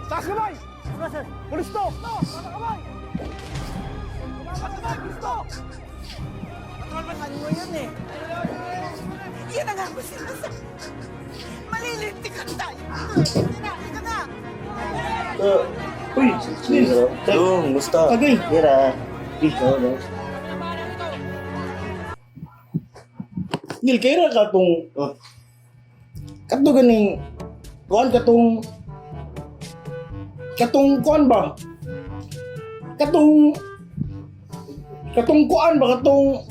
Taas kamay! Pulis to! Taas kamay! Taas kamay! Pulis to! Ano mo yun eh? Yan ang ako sinasabi. Malilintikan tayo. Ika na, ika na. Uy, Neil. Dong, musta? Tagay. Mira. Ikaw, no? Neil, kaya ka tong Oh, kato ganing kuan katong kuan ba? Katong kuan ba katong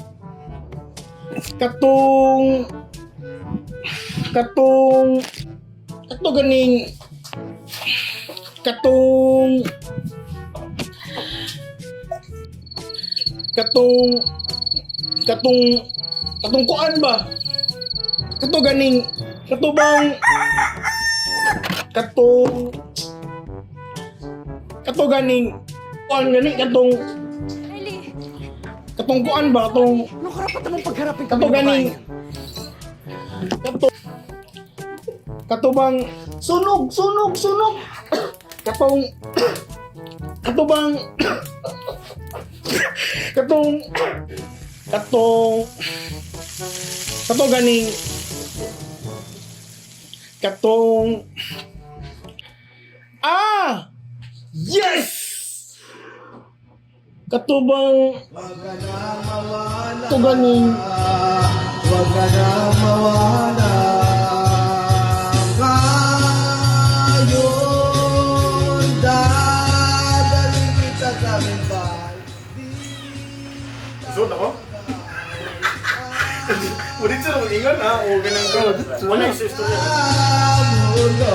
katong kato ganing katong katong katong katong kuan ba kato ganing kato bang katong kato ganing kuan gani katong Riley, katong kuan ba katong Ano karapatan mong pagharapin kami kato ng ganing babaeng yan? kato kato bang sunog sunog sunog katong kato bang katong katong kato ganing katong ah yes kato bang kato ganing Huwag ka na mawala. Ngayon, dadalhin kita sa aming bahay. Sud ako? Ulit sa nung ingon ha, o ganun ko. Wala yung istorya. Ang ulo.